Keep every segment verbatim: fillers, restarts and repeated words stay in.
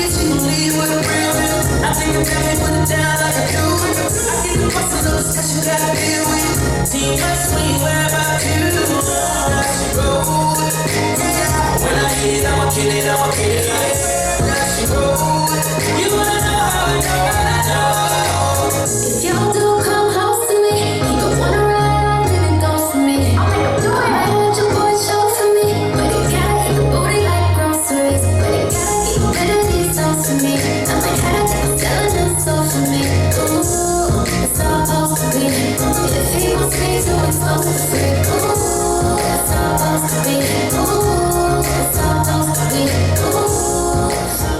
I think I'm coming with the down like a dude. I get the muscle up, special gotta deal with. Team must swing wherever you are. She roll. Yeah. When I hit it, I'ma kill it, I'ma kill it. Yeah, she roll. You wanna know how I know, I know. If y'all do come close to me, you gon' wanna ride off in the ghost with me. I'ma do it. I'ma let your boy show for me, but he gotta eat the booty like groceries. But he gotta get rid of these toes for me. I'ma gotta take a selling this soul for me. Ooh, it's supposed to be. If he wants me to expose the freak, ooh, it's supposed to be. Ooh, it's supposed to be. Ooh, it's supposed to be.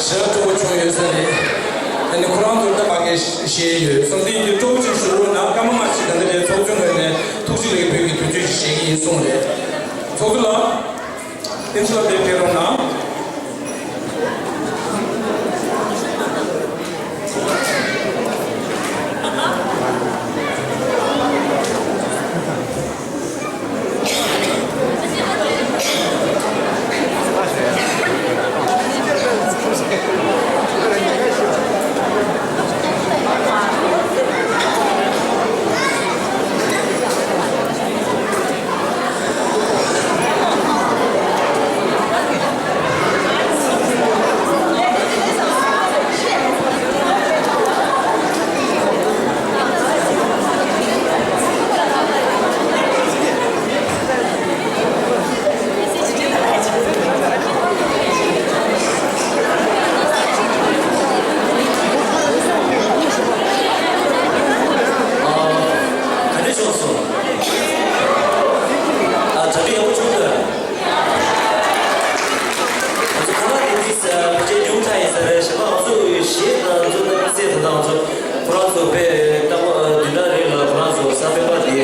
ཞེ་དྲག་སྤྲོ་པོ་བྱུང་ཡོད་ས་རེད། ཨ་ནི་ཁོ་རང་ཚོར་ད་མ་གས་བཤད་ཡོད་བསམ་དུས་དེ་སྤྲོ་པོ་ཅིག་ཞུ་རོགས་གནང་། སྐར་མ་ལྔ་ཞིག་ད་ལྟ་རེད། ཚོགས་ཆུང་ངོས་ནས་ཐུགས་རྗེ་ལེགས་འབུལ་གྱི་དུས་ཚོད་ཅིག་བཞེས་ཀྱི་ཡིན་གསུངས་རེད། ཚོགས་གཙོ་ལགས། བསྟན་ཚུལ་ལགས་དེ་ཕེབས་རོགས་གནང་། ག་འདྲ་བྱུང་སོང་། ཨ། གྲ་སྒྲིག་ཡག་པོ་བྱུང་འདུག། ང་ཚོ་ཁ་ལག་དེ་འདི་ས་ཕལ་ཆེར་ཉུང་མཐའ་ཡིན་ས་རེད། ཞེ་པོ་ང་ཚོ་གཞས་དང་ཚོ་ད་སེ་ད་ང་ཚོ་ཁོ་རང་ཚོ་དཔེ་རྟག་པར་བདུན་ཕྲག་རིང་ལ་ཁོ་རང་ཚོ་གསར་པའི་པར་དེ་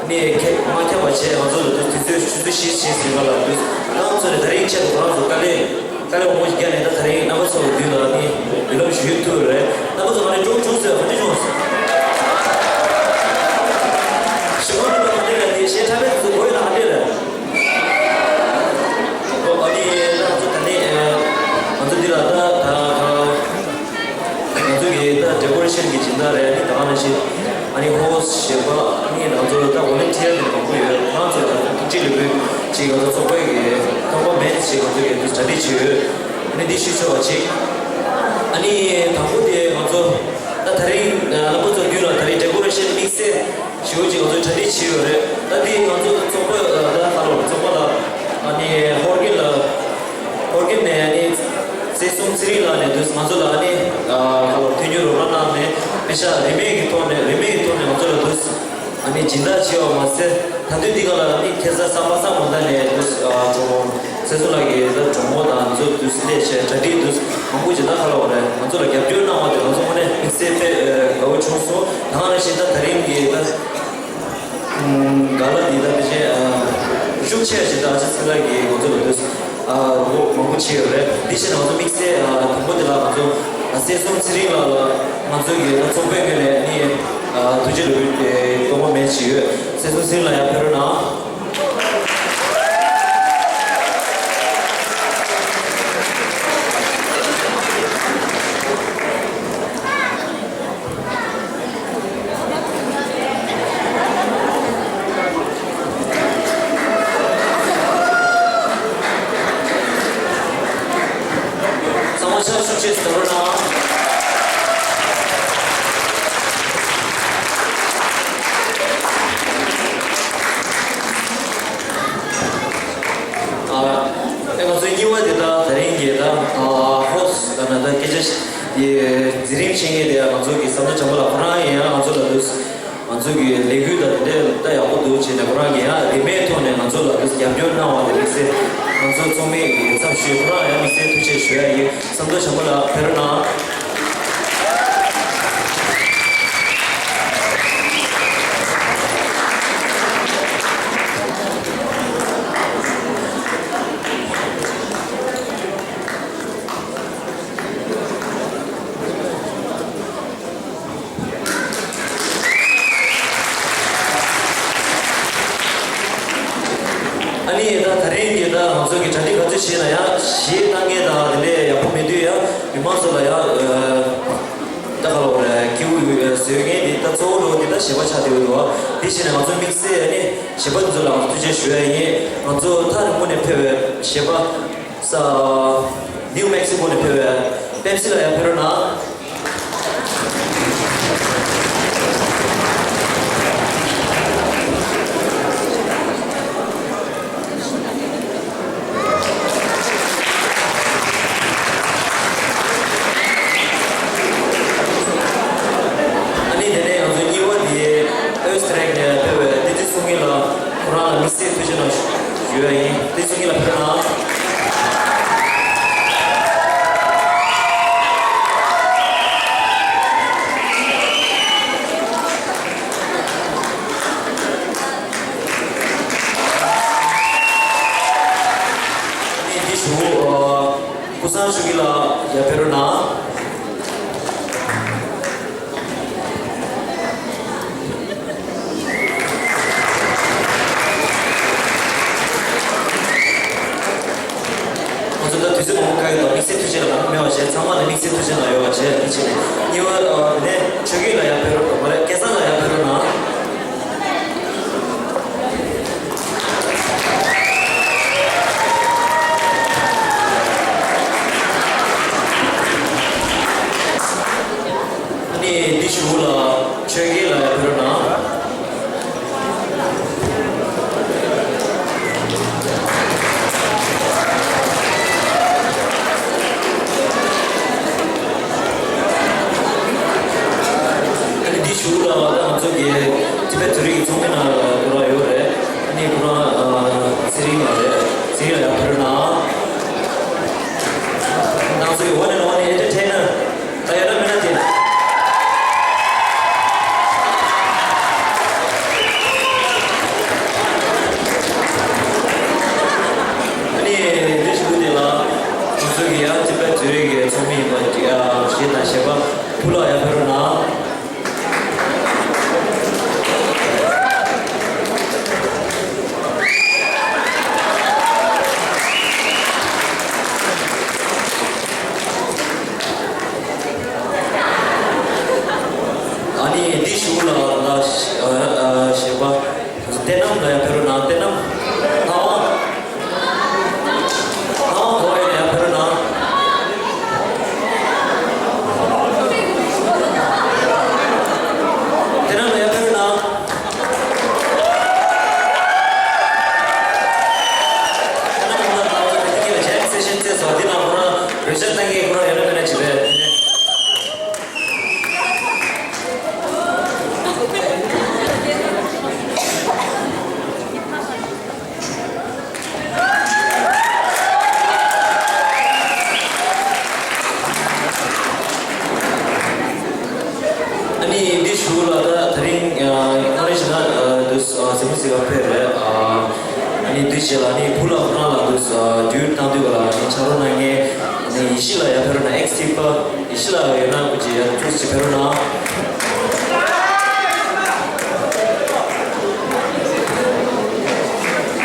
ནས་ཁྱབ་མ་ཁྱབ་པ་བྱས། ང་ཚོ་ལ་དུས་ཚོད་ཆུ་ཚོད་བཞི་བྱས་ཟིན་པ་ལ་དུས་ང་ཚོ་ནས་ད་རིང་ཆེད་དུ་ཁོ་རང་ཚོ་དཀའ་ལས། དཀའ་ལས་མང་པོ་ཞིག་བརྒྱབ་ནས་ད་དེ་རིང་རྣམ་པ་ཚོ་གི་མདུན་ལ་ནི་མདུན་ལམ་ཞུ་ཐུབ་རེད། རྣམ་པ་ཚོ་ང་ནི་ཀྲུང་ཀྲུང་ཟེར་ག་འདྲ་བྱུང་སོང་། ཞི་མ་ལོ་ལ་ག་འདྲ་རེད། དེ་གཞས་འཁྲབ་པའི་ཚོ་གོ་ཡོད་ན་ག་འདྲ་རེད། ཨོ་ཨ་ནི་ད་ང་ཚོ་ད་ནི་ང་ཚོ་འདི་ལ་ད་ད་ད། ང་ཚོ་གི་ད་ཌེ་ཀོ་རེ་ཤན་གྱི་སྦྱིན་བདག་རེད། ཨ་ནི་ད་ག་ནང་བཞིན་ཨ་ནི་ཧོ་སི་ཊི་ཞེས་པ། ཨ་ནི་ང་ཚོ་ད་ཝོ་ལན་ཊི་ཡར་དེ་མང་པོ་ཡོད། ཁོ་རང་ཚོ་ལ་ཐུགས་རྗེ་ལེགས་འབུལ་ཅིག་ང་ཚོ་ཚོགས་པའི་གི་ཁང་པ་མེད་ཅིག་ང་ཚོ་གི་གྲ་སྒྲིག་བྱས་ཡོད། ཨ་ནི་འདི་ཞུ་ཆོག་པ་ཅིག། ཨ་ནི་དང་པོ་དེ་ང་ཚོ་ད་དེ་རིང་རྣམ་པ་ཚོ་མདུན་ལ་དེ་རིང་ཌེ་ཀོ་རེ་ཤན་དམིགས་བསལ་ཞེ་པོ་ཅིག་ང་ཚོ་གྲ་སྒྲིག་བྱས་ཡོད་རེད། ད་འདི་ང་ཚོ་ཚོགས་པ་ད་ད་ལོ་ཚོགས་པ་ལ་ཨ་ནི་ཧོར་གེ་ལ། ཧོར་གེ་ནས་ནི་བརྩེ་སྲུང་ཚེ་རིང་ལགས་ནས་འདུག་ང་ཚོ་ལ་ནི་ཁ་ལོ་དོན་གཉེར་རོགས་རམ་གནང་ནས་པེ་ཤ་རིན་མེད་ཀྱི་ཐོག་ནས་རིན་མེད་ཀྱི་ཐོག་ནས་ང་ཚོ་ལ་འདུག་ཨ་ནི་སྦྱིན་བདག་བྱས་པ་མ་ཟད། ད་དུས་འདི་ག་ལ་ནི་ཁ་སང་ས་མ་ས་མ་ད་ནས་འདུག་གྲོགས་པོ་ཚེ་སྲུང་ལགས་ཀྱིས་ད་གྲོགས་མོ་དང་ཚོ་འདུག་སླེབས་བྱས་གྲ་སྒྲིག་འདུག་མང་པོ་ཅིག་ད་ཁ་ལོ་རེད། ང་ཚོ་ལ་རྒྱབ་སྐྱོར་གནང་བ་དེ་ང་ཚོ་དངོས་གནས་དམིགས་བསལ་དཔེ་དགའ་བོ་བྱུང་སོང་། ད་ག་ནང་བཞིན་ད་དེ་རིང་གི་ད། ག་ལ་འདི་ལྟ་བུ་ཅན་ཤུགས་ཆེ་ཞིག་དང་ཨ་ཅེ་ཚེ་ལགས་ཀྱིས་ང་ཚོ་ལ་འདུག་རོགས་མང་པོ་བྱས་ཡོད་རེད། འདི་བྱས་ན་ང་ཚོ་དམིགས་བསལ་དང་པོ་དེ་ལ་ང་ཚོ་བརྩེ་སྲུང་ཚེ་རིང་ལགས་ལ་ང་ཚོ་གི་ཚོགས་པའི་ངོས་ནས་ནི་ ཐུགས་རྗེ་ལེགས་འབུལ་གཏོང་བ་མེད་ཅིག་ཡོད། སྲས་ཚོ་སྲིང་ལ་ཡར་ཕེབས་རོགས་གནང་། ཚང་མ་ཕྱག་ཤུགས་ཆེ་ཙམ་རོགས་གནང་། ཨ། ཨེ་ང་ཚོའི་གཉིས་པ་དེ་ད་དེ་རིང་གི་ད་ཧོ་སི་ཊི་ད་ན་ད་སྐད་ཆ་དེ་འཛིན་རིམ་ཆེན་མོ་དེ་ང་ཚོ་གི་བསམ་བློ་བྱམས་པ་ལགས་ཁོ་རང་ཡིན། ཡང་ང་ཚོ་ལ་འདུག་ང་ཚོ་གི་ལས་འགུལ་དང་དེ་འདྲ་ད་ཡག་པོ་འདུག་བྱས་ནས་ཁོ་རང་གིས་ཡང་རིན་མེད་ཐོག་ནས་ང་ཚོ་ལ་རྒྱབ་སྐྱོར་གནང་བ་དེ་དམིགས་བསལ་ང་ཚོ་ཚོགས་མི་གི་ཚབ་ཞུས་ཁོ་རང་ཡང་དམིགས་བསལ་ཐུགས་རྗེ་ཆེ་ཞུ་ཡ་ཡིན། བསམ་གྲུབ་བྱམས་པ་ལགས་ཕེབས་རོགས་གནང་། ཨ་ནི་ད་དེ་རིང་གི་ད་ང་ཚོ་གི་གྲ་སྒྲིག་ག་ཚོད་བྱས་ན་ཡང་གཞས་བཏང་མཁན་དང་དེ་འདྲས་ཡག་པོ་མེད་དུས་ཡང་མི་མང་ཚོ་ལ་ཡང་ད་ག་ལ་བ་རེད། ཁྱེའུ་བཟོས་མཁན་འདི་ད་གཙོ་བོ་འགྲོ་འདི་ད་གཞས་པ་ཆགས་བསྡད་ཡོད་འདུག་དེ་བྱས་ནས་ང་ཚོ་དམིགས་བསལ་ཨ་ནི་གཞས་པ་འདི་ཚོ་ལ་ང་ཚོ་ཐུགས་རྗེ་ཆེ་ཞུ་ཡ་ཡིན། ང་ཚོ་ཐག་རིང་པོ་ནས་ཕེབས་པའི་གཞས་པ་ས་ནིའུ་མེག་སི་ཀོ་ནས་ཕེབས་པའི་པེབ་སི་ལ་ཡང་ཕེབས་རོགས་གནང་། ཨ་ནི་དེ་ནས་ང་ཚོ་གཉིས་པ་དེ་ཨོས་ཏྲེ་ལི་ཡ་ནས་ཕེབས་པའི་བསྟན་འཛིན་བསོད་སྙིང་ལགས་ཁོ་རང་ལ་དམིགས་བསལ་ཐུགས་རྗེ་གནང་ཞུ་ཡ་ཡིན། བསྟན་འཛིན་བསོད་སྙིང་ལགས་ཕེབས་རོགས་གནང་། ཨ་ནི་འདི་ཞུ། ཨ། ཀུན་བཟང་ཆོས་སྐྱིད་ལགས་ཡར་ཕེབས་རོགས་གནང་། ང་ཚོ་ད་དུས་ཚོད་མང་པོ་བཀག་ཡོད་དོ། དམིགས་བསལ་ཐུགས་རྗེ་ལ་མང་པོ་མེད་པ་བྱས། ཚང་མ་ལ་དམིགས་བསལ་ཐུགས་རྗེ་གནང་ཡོད་པ་བྱས། འདི་བྱས་ནས་གཉིས་པ་ཨ་ནས་ཆོས་སྐྱིད་ལགས་ཡར་ཕེབས་རོགས། མ་རེད། སྐལ་བཟང་ལགས་ཡར་ཕེབས་རོགས་གནང་། ཨ་ནི་འདི་གཞུག་ལ་ཆོས་རྒྱལ་ལགས་ཕེབས་རོགས་གནང་། ཨ་ནི་འདི་གཞུག་ལ་ད་ང་ཚོ་གི་ཊི་བེཊ་བོད་རིགས་ཚོགས་པའི་ནང་ལ་ཁོ་རང་ཡོད་རེད། ཨ་ནི་ཁོ་རང་ཨ་ཚེ་རིང་ལགས་རེད། ཚེ་རིང་ལགས་ཡར་ཕེབས་རོགས་གནང་། ང་ཚོ་གི་one and only entertainer ད་ཡོད་ན་མེད་ན་དེ། ཨ་ནི་འདི་གཞུག་དེ་ལ་ང་ཚོ་གི་ཡང་ཊི་བེཊ་བོད་རིགས་ཀྱི་ཚོགས་མི་ཡིན་པ་གཞས་དང་གཞས་པ་ཕུ་ལགས་ཡར་ཕེབས་རོགས་གནང་། ཨ་ནི་འདི་གཞུག་ལ་ལ་ཨ་ཨ་གཞས་པ་བསྟན་རྣམ་ལགས་ཡར་ཕེབས་རོགས་གནང་། བསྟན་རྣམ། ལྷ་དབང་། ལྷ་དབང་གོ་ཨེ་ཡར་ཕེབས་རོགས་གནང་། བསྟན་རྣམ་ལགས་ཡར་ཕེབས་རོགས་གནང་། བསྟན་རྣམ་ལགས་ད་ལྟ་འདི་ག་ལ་ཇེམ་སེ་ཤན་རྩེ་སོགས་འདི་ནང་ཁོ་རང་རོལ་ཆ་བཏང་མཁན་ཁོ་རང་ཡོད་ན་མེད་ན་ཅིག་རེད། ཨ་ནི་འདི་གཞུག་ལ་ད་དེ་རིང་ཨ་ཁོང་རེ་ཞིག་ན་ཨ་འདུག་ཨ་ཟེར་མི་ཟེར་བ་ཕེབས་རེད། ཨ་ཨ་ནི་འདི་རྗེས་ལ་ཨ་ནི་ཕུ་ལགས་ཁོ་རང་ལ་འདུག་ཨ་ཌིའུཊ་བཏང་དུས་ག་ལ་ཨ་ནི་ཕྱག་རོགས་གནང་མཁན་ཨ་ནི་ཡེ་ཤེས་ལགས་ཡར་ཕེབས་རོགས་གནང་། ཨེག་སི་ཊི་བ་ཡེ་ཤེས་ལགས་ཡོད་ན་སྐུ་མཁྱེན་ཡར་ཐུགས་རྗེ་ཆེ་ཕེབས་རོགས་གནང་།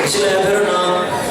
ཕྱི་ལ་ཡར་ཕེབས་རོགས་གནང་།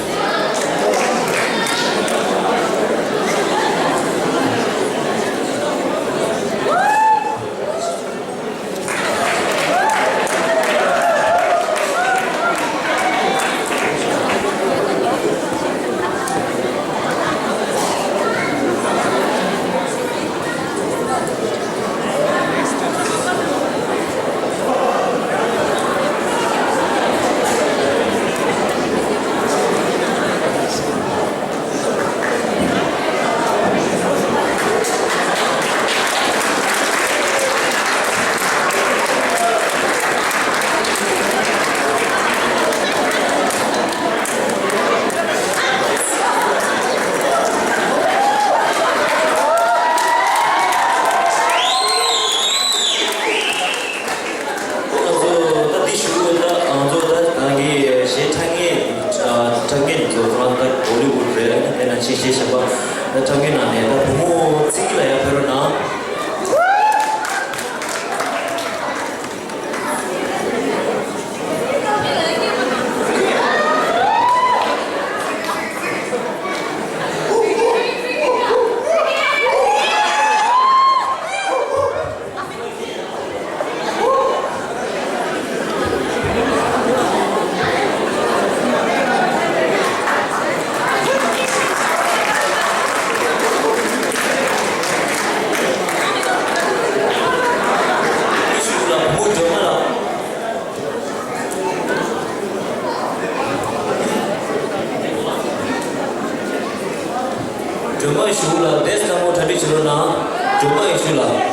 ང་ཚོ་ད་འདི་ཞུ་ཡོད། ད་ང་ཚོ་ད་ད་གི་གཞས་འཁྲབ་མཁན། ཨ། འཁྲབ་མཁན་ཚོ་ཁོ་རང་ད་བོ་ལི་ཝུཌ་རེད། དེ་ནང་བཞིན་གཞས་གཞན་པ་ད་འཁྲབ་མཁན་ནང་ནས་ད་བུ་མོ་ཚིག་ལ་ཡར་ཕེབས་རོགས་གནང་། སྒྲོལ་མ་གཞུག་ལ་བསྡད་ས་མོ་གྲ་སྒྲིག་བྱེད་རོགས་གནང་། སྒྲོལ་མ་གཞུག་ལ།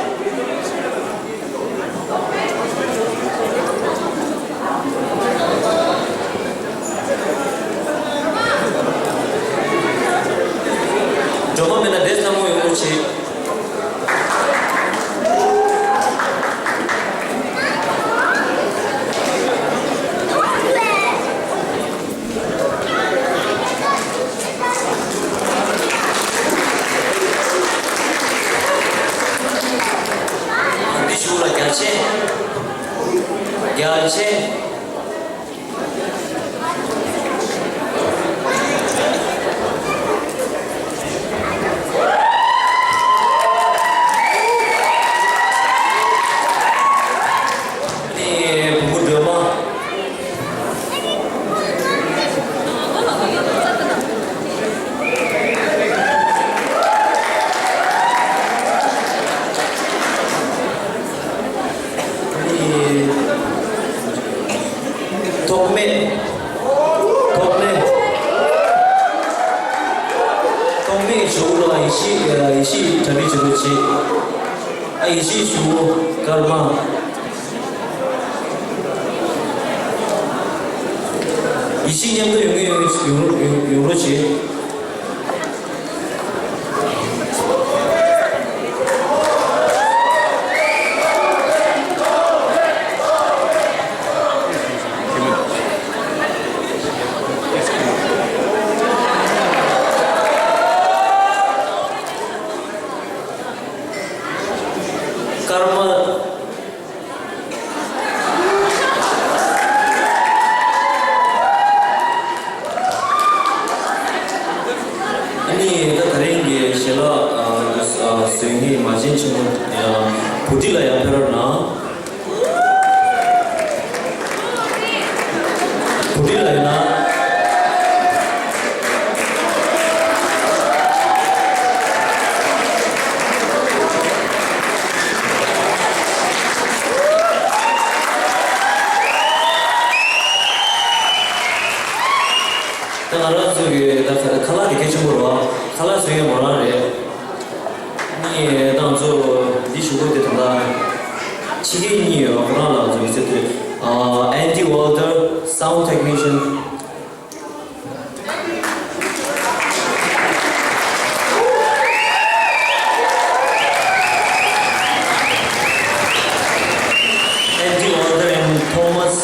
སྒྲོལ་མ་མེད་ན་བསྡད་ས་མོ་ཡོང་རོགས་བྱེད། འདི་གཞུག་ལ་རྒྱལ་ཆེན། རྒྱལ་ཆེན། ཨ་ནི་བུ་མོ་སྒྲོལ་མ། ཨ་ནི་ཐོགས་མེད། ཐོགས་མེད། ཐོགས་མེད་གཞུག་ལ་ཡེ་ཤེས། ཡེ་ཤེས་གྲ་སྒྲིག་བྱེད་རོགས་བྱེད། ཨ། ཡེ་ཤེས་གཞུག་ཀརྨ། ཡེ་ཤེས་མཉམ་དུ་ཡོང་གི་ཡོང་ཡོང་ཡོང་རོགས་བྱེད། ཀརྨ། ཨ་ནི་ད་ད་རིང་གི་ཞལ་ལག་ཨ་ཨ་བཟོ་མཁན་མ་བྱན་ཆེན་མོ། ཨ། བུ་ཁྲིད་ལ་ཡར་ཕེབས་རོགས་གནང་། བུ་ཁྲིད་ལ་ཡིན་ན། ད་ང་རང་ཚོ་གི་ད་ཁ་ཁ་ལག་དེ་གལ་ཆེན་པོ་རེད་བ། ཁ་ལག་བཟོ་མཁན་མོ་རང་རེད། ནི་ད་ང་ཚོ་འདི་ཞུ་དགོས་དེ་ད་ལྟ་ཕྱི་རྒྱལ་གཉིས་ཡོད། ཁོ་རང་ལ་ང་ཚོ་གི་ཚེ་དུས། ཨ། Andy Walter, sound technician. Andy Walter and Thomas.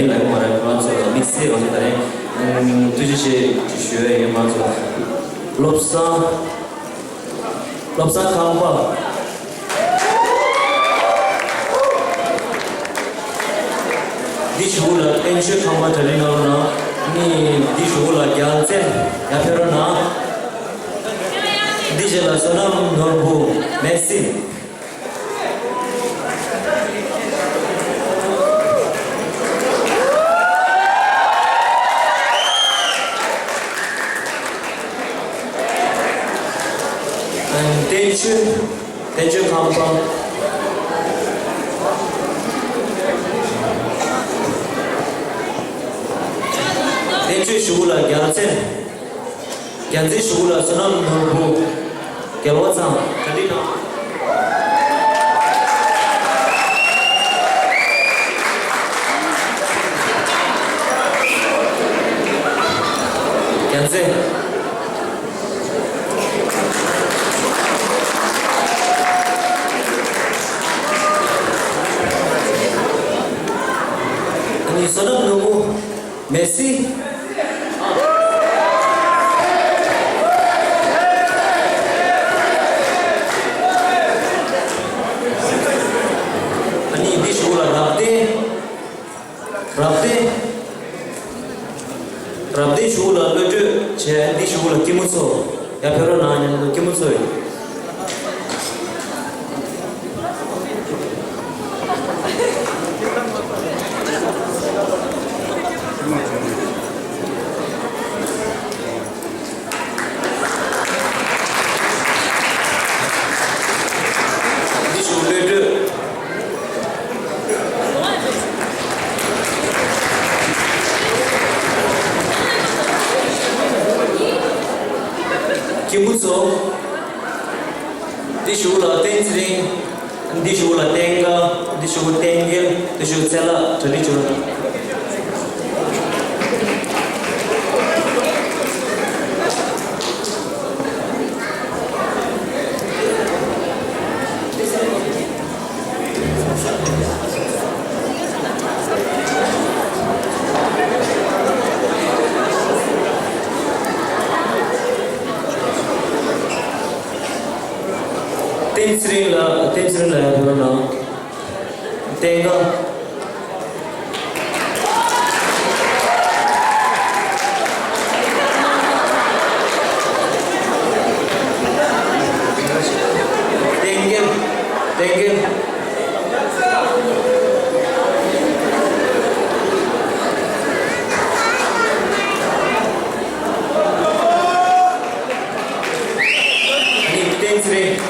ལ་ཡོད་མ་རེད། ང་ཚོ་དམིགས་བསལ་ང་ཚོ་ད་རེས་ཐུགས་རྗེ་ཆེ་ཞུ་ཡ་ཡིན། ང་ཚོ་བློ་བཟང་བློ་བཟང་ཁང་པ། འདི་གཞུག་ལ་བསྟན་ཆོས་ཁང་པ་གྲ་སྒྲིག་གནང་རོགས་གནང་། ནི་འདི་གཞུག་ལ་རྒྱལ་མཚན་ཡར་ཕེབས་རོགས་གནང་། འདི་རྗེས་ལ་བསོད་ནམས་ནོར་བུ་མེ་སི། བསྟན་ཆོས། བསྟན་ཆོས་ཁང་པ། བསྟན་ཆོས་གཞུག་ལ་རྒྱལ་མཚན། རྒྱལ་མཚན་གཞུག་ལ་བསོད་ནམས་ནོར་བུ། རྒྱལ་བ་ཚང་གྲ་སྒྲིག་གནང་། རྒྱལ་མཚན། ཨ་ནི་བསོད་ནམས་ནོར་བུ་མེ་སི། ཨ་ནི་འདི་གཞུག་ལ་རབ་བརྟན། རབ་བརྟན། རབ་བརྟན་གཞུག་ལ་བློ་གྲོས་བྱས། འདི་གཞུག་ལ་སྐྱིད་མོ་ཚོ་ཡར་ཕེབས་རོགས་གནང་། མཉམ་དུ་སྐྱིད་མོ་ཚོ་ཡོད། འདི་གཞུག་བློ་གྲོས། སྐྱིད་མོ་ཚོ། འདི་གཞུག་ལ་བསྟན་ཚེ་རིང་། འདི་གཞུག་ལ་བསྟན་དགའ། འདི་གཞུག་བསྟན་རྒྱལ། འདི་གཞུག་ཚེ་ལྷ། གྲ་སྒྲིག་བྱོས། བསྟན་ཚེ་རིང་ལགས། བསྟན་ཚེ་རིང་ལགས་ཡར་ཕེབས་རོགས་གནང་། བསྟན་དགའ། བསྟན་རྒྱལ། བསྟན་རྒྱལ། ཨ་ནི་བསྟན་ཚེ་རིང་།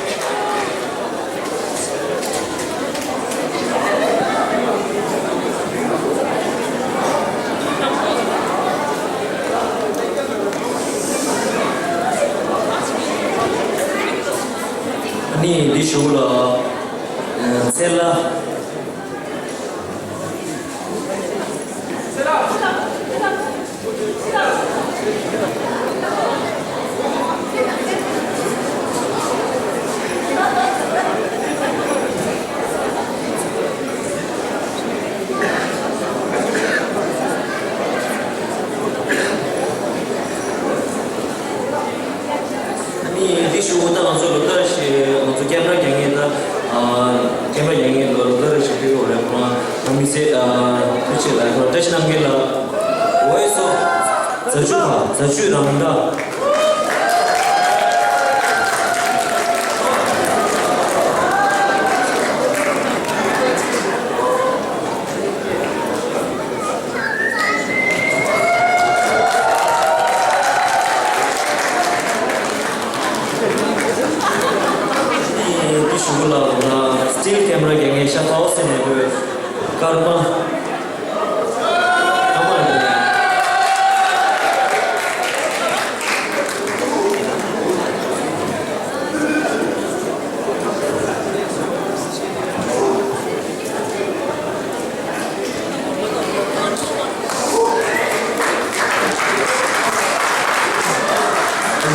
ཨ་ནི་འདི་གཞུག་ལ་ཚེ་ལྷ། ཨ་ནི་འདི་གཞུག་ད་ང་ཚོ་ལོ་ལྟར་བཞིན་ང་ཚོ་ཀེམ་ར་རྒྱག་མཁན་དང་། ཨ། ཀེམ་ར་རྒྱག་མཁན་ལོ་ལོ་ལྟར་བཞིན་ཕེབས་ཡོད་རེད། ཁོང་རང་དམིགས་བསལ། ཨ། ཐུགས་རྗེ་ཆེ་ལགས། ཁོང་རང་བཀྲ་ཤིས་རྣམ་རྒྱལ་ལགས། ཝེ་སོ། རྫ་ཆུ་ཁ། རྫ་ཆུ་རང་འདྲ། འདི་གཞུག་ལ་སི་ཊིལ་ཀེམ་ར་རྒྱག་མཁན་ཤ་ཐའོ་ཟེར་ནས་ཁོའི་སྐར་མ།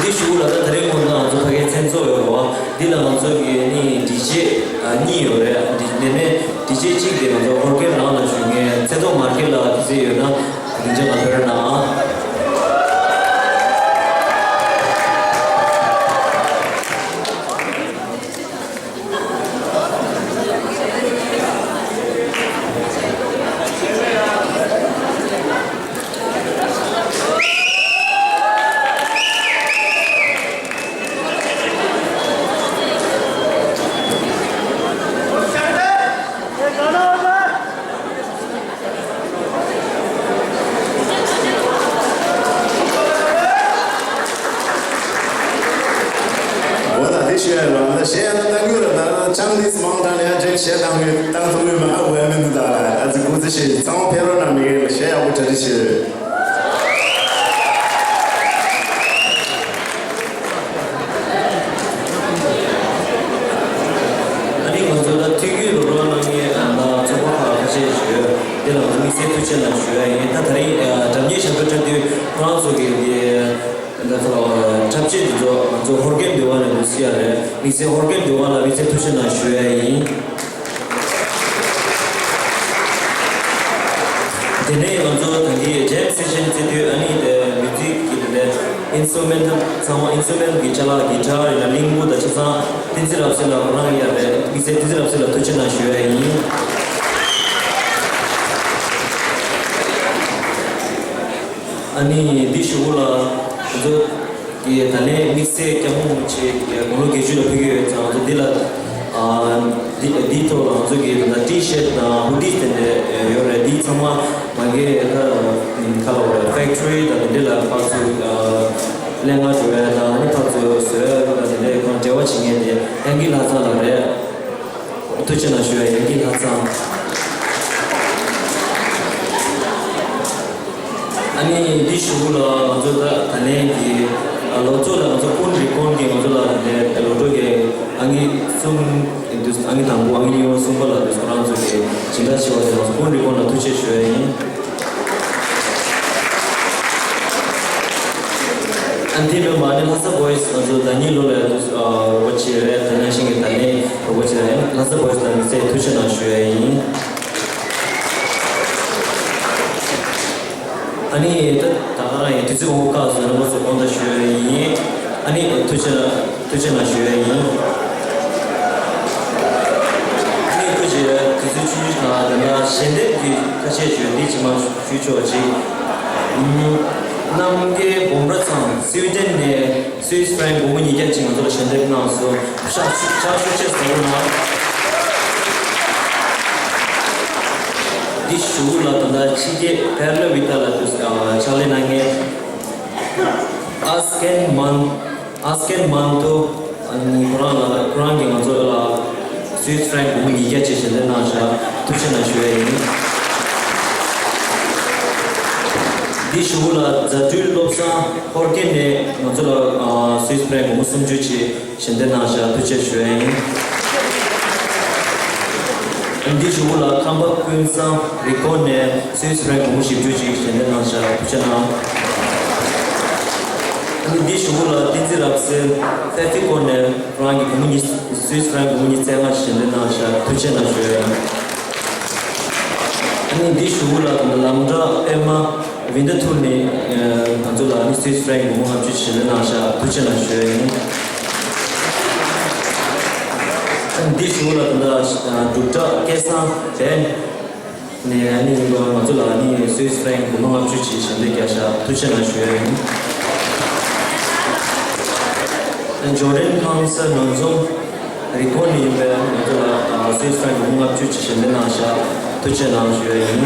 འདི་གཞུག་ལ་ད་ད་རེས་སྔོན་ང་ཚོ་ཕ་གིའི་མཚན་ཚོགས་ཡོད་རེད་བ། འདི་ལ་ང་ཚོ་གི་ནི་ཌི་ཇེ་གཉིས་ཡོད་རེད། འདི་ནས་ནས་ཌི་ཇེ་གཅིག་དེ་ང་ཚོ་ཧོར་སྐད་ནང་ལ་ཞུ་མཁན་ཚེ་ ཚོགས་མར་ཁེ་ལ་དུས་ཚོད་ཡོད་ན་དེ་རིང་ཅག་ལ་ཕེབས་རོགས་གནང་། འོ་ད་དེ་ཞུ་ཡ་ལ་ད་གཞས་ཡ་ན་ད་དངུལ་ལ་ད་ཆང་དེ་མང་དྲགས་ནས་ཡ་ཅིག་གཞས་བཏང་མི་བཏང་ཐུབ་མི་མ་ཨ་འོ་ཡ་མི་འདུག་ད་ལ་ཨ་ཙི་སྐུ་ཚེ་ཞེས་ཚང་མ་ཕེབས་རོགས་གནང་། མི་གེ་ལ་གཞས་ཡག་པོ་གྲ་སྒྲིག་ཞུ། ཨ་ནི་ང་ཚོ་ད་ཐུགས་རྒྱུད་རོགས་རོགས་གནང་མཁན་ད་ཚོགས་པ་ཁག་ཁ་ཤས་ཤིག་ཡོད། དེ་ལ་ང་ཚོ་དམིགས་བསལ་ཐུགས་རྗེ་གནང་ཞུ་ཡ་ཡིན། ད་ད་རིང་སྒྲ་སྙན་ཞབས་བྲོ་འཁྲབ་དུས་ཁོ་རང་ཚོ་གི་འདི་ད་ཚོ་འཁྲབ་ཆས་འདི་ཚོ་ང་ཚོ་ཧོར་གེམ་འདི་བ་ནས་འདུག་སི་ཡ་རེད། དམིགས་བསལ་ཧོར་གེམ་འདི་བ་ལ་དམིགས་བསལ་ཐུགས་རྗེ་གནང་ཞུ་ཡ་ཡིན། དེ་ནས་ང་ཚོ་ད་ལྟའི་ཇེམ་སེ་ཤན་བརྩི་དུས་ཨ་ནི་དེ་མིའུ་ཛིག་གི་དེ་ནས་ཨིན་སི་ཊུ་རུ་མེན་ཊལ་ཚང་མ་ཨིན་སི་ཊུ་རུ་མེན་ཊལ་གྱི་ཅ་ལག་གི་ཊར་ཡིན་ན་གླིང་བུ་དང་ཆ་ཚང་བསྟན་འཛིན་རབ་གསལ་ལགས་ཁོ་རང་ཡིན་ཡ་རེད། དམིགས་བསལ་བསྟན་འཛིན་རབ་གསལ་ལགས་ཐུགས་རྗེ་གནང་ཞུ་ཡ་ཡིན། ཨ་ནི་འདི་ཞུ་གུ་ལ་ང་ཚོ་གི་ད་ལན་དམིགས་བསལ་སྐྱབས་མགོན་རིན་པོ་ཆེ་དགུང་ལོ་བརྒྱད་ཅུ་ལ་ཕེབས་ཀྱི་ཡོད་ཙང་། ང་ཚོ་འདི་ལ་ཨ་འདི་འདིའི་ཐོག་ལ་ང་ཚོ་གི་ད་ལྟ་ཊི་ཤར་ཊི་དང་ཧུ་ཌིས་དེ་འདྲ་ཡོད་རེད། འདི་ཚང་མ་མ་གི་ད་ཁ་ལ་བ་ཕེག་ཊི་རི་དང་དེ་འདྲ་ལ་ཕར་ཚུར་ལེན་ག་འགྲོ་ཡ་དང་ཨ་ནི་ཕར་ཚུར་བཟོ་ཡ་དང་དེ་འདྲ་ཁོང་འབྲེལ་བ་བྱེད་མཁན་དེ་ཡང་གི་ལྷ་ཚང་ལགས་རེད། ཐུགས་རྗེ་གནང་ཞུ་ཡ་ཡིན། ཡང་གི་ལྷ་ཚང་། ཨ་ནི་འདི་ཞུ་གུ་ལ་ང་ཚོ་ད་ད་ལན་གྱི་ལོ་ཚོད་ལ་ང་ཚོ་ཀུན་རི་ཀོན་གྱི་ང་ཚོ་ལ་དེ་ལོ་གྲོགས་ཀྱི་ཨ་ནི་གསུམ་འདུག་ཨ་ནི་དང་པོ་ཨ་ནི་གཉིས་པ་གསུམ་པ་ལ་འདུག་ཁོ་རང་ཚོ་གི་སྦྱིན་བདག་བྱས་པ་དེ་ང་ཚོ་ཀུན་རི་ཀོན་ལ་ཐུགས་རྗེ་ཞུ་ཡ་ཡིན། ཨ་འདི་མིན་པ་ནི་ལྷ་ས་བོ་ཡིས་ང་ཚོ་ཟླ་ཉིན་ལོ་ལ་རོགས་པ་བྱས་རེད། ད་ནང་བཞིན་གྱི་ད་ནི་རོགས་པ་བྱས་རེད། ལྷ་ས་བོ་ཡིས་ལ་མི་ཚེ་ཐུགས་རྗེ་གནང་ཞུ་ཡ་ཡིན། ཨ་ནི་ད་ད་ག་རང་ཡིན། དུས་ཚོད་མང་པོ་བཀག་སོང་། རྣམ་པ་ཚོ་དགོངས་དག་ཞུ་ཡ་ཡིན། ཨ་ནི་ཐུགས་རྗེ་ཐུགས་རྗེ་གནང་ཞུ་ཡ་ཡིན། ཨ་ནི་སྐུ་མཁྱེན་དུས་ཚོད་ཆུང་ཆུང་དང་དེ་འདྲ་ཞལ་འདེབས་ཀྱི་ཁ་ཤས་ཞུ་འདི་ཅི་མ་ཞུ་ཆོག་ཅིག་རྣམ་རྒྱལ་སྒོམ་ར་ཚང་སུའི་ཌེན་ནས་སུའིས་ཕྲེང་སྒོར་མོ་ཉིས་བརྒྱ་ཅིག་ང་ཚོ་ལ་ཞལ་འདེབས་གནང་སོང་། ཕྱག་ཕྱག་ཤུགས་ཆེ་ཟེར་རོགས་གནང་། འདི་ཞུ་ལ་ད་ལྟ་ཕྱི་རྒྱལ་པེར་ལ་ཝི་ཏཱ་ལ་དུ་ཕྱག་ལས་གནང་མཁན་ཨ་སྐན་མན་ཨ་སྐན་མན་ཐོ། ཨ་ནི་ཁོ་རང་ལ་ཁོ་རང་གིས་ང་ཚོ་ལ་སུའིས་ཕྲེང་སྒོར་མོ་ཉིས་བརྒྱ་ཅིག་ཞལ་འདེབས་གནང་བཞག་ཐུགས་རྗེ་གནང་ཞུ་ཡ་ཡིན། འདི་ཞུ་གུ་ལ་རྫ་སྤྲུལ་བློ་བཟང་ཧོར་གེ་ནས་ང་ཚོ་ལ་ཨ་སུའིས་ཕྲེང་སྒོར་མོ་སུམ་ཅུ་ཅིག་ཞལ་འདེབས་གནང་བཞག་ཐུགས་རྗེ་ཆེ་ཞུ་ཡ་ཡིན། འདི་ཞུ་གུ་ལ་ཁམས་པ་ཀུན་བཟང་རི་ཀོན་ནས་སུའིས་ཕྲེང་སྒོར་མོ་བཞི་བཅུ་ཅིག་ཞལ་འདེབས་གནང་བཞག་ཐུགས་རྗེ་གནང་། འདི་ཞུ་གུ་ལ་བསྟན་འཛིན་རབ་གསལ་ཧྥེ་ཕི་ཀོན་ནས་ཁོ་རང་གི་སྒོར་མོ་ཉིས་སུའིས་ཕྲེང་སྒོར་མོ་ཉིས་རྩ་ལྔ་ཞལ་འདེབས་གནང་བཞག་ཐུགས་རྗེ་གནང་ཞུ་ཡ་ཡིན། ཨ་ནི་འདི་ཞུ་གུ་ལ་ལམ་བྲག་པད་མ་ཝིན་ཏར་ཐུར་ནས་ང་ཚོ་ལ་ཨ་ནི་སུའིས་ཕྲེང་སྒོར་མོ་ལྔ་བཅུ་ཞལ་འདེབས་གནང་བཞག་ཐུགས་རྗེ་གནང་ཞུ་ཡ་ཡིན། ཨ་ནི་འདི་ཞུ་གུ་ལ་ད་ལྟ་འབྲུག་གྲགས་སྐལ་བཟང་བན་ནས་ཨ་ནི་ཡིན་པ་ང་ཚོ་ལ་ཨ་ནི་སུའིས་ཕྲེང་སྒོར་མོ་ལྔ་བཅུ་ཅིག་ཞལ་འདེབས་བརྒྱབ་བཞག་ཐུགས་རྗེ་གནང་ཞུ་ཡ་ཡིན། ཨ་ནི་ཇོ་རེན་ཁང་ས་ནོར་འཛོམས་རི་ཀོན་ནས་ཡིན་པའི་ང་ཚོ་ལ་སུའིས་ཕྲེང་སྒོར་མོ་ལྔ་བཅུ་ཅིག་ཞལ་འདེབས་གནང་བཞག་ཐུགས་རྗེ་གནང་ཞུ་ཡ་ཡིན།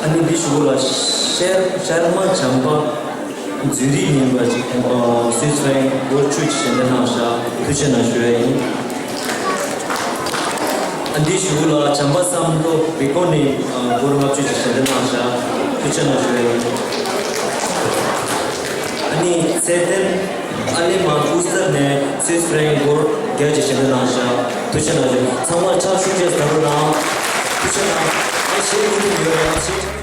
ཨ་ནི་འདི་ཞུ་གུ་ལ་ཤར་ཤར་མ་བྱམས་པ་འཛུལ་རིགས་ཡིན་པ་ཅིག་སུའིས་ཕྲེང་སྒོར་བཅུ་ཅིག་ཞལ་འདེབས་གནང་བཞག་ཐུགས་རྗེ་གནང་ཞུ་ཡ་ཡིན། ཨ་འདི་ཞུ་གུ་ལ་བྱམས་པ་བསམ་མདོ་རི་ཀོན་ནས་སྒོར་ལྔ་བཅུ་ཅིག་ཞལ་འདེབས་གནང་བཞག་ཐུགས་རྗེ་གནང་ཞུ་ཡ་ཡིན། ཨ་ནི་ཚེ་བརྟན་ཨ་ལེ་མ་ཨུ་སར་ནས་སུའིས་ཕྲེང་སྒོར་བརྒྱ་ཅིག་ཞལ་འདེབས་གནང་བཞག་ཐུགས་རྗེ་གནང་ཞུ། ཚང་མ་ཕྱག་ཤུགས་ཆེ་ཟེར་རོགས་གནང་། ཐུགས་རྗེ་གནང་། ཨ་ཞེ་གི་ཐུགས་ཡོད་རེད་ཨ་ཞེ།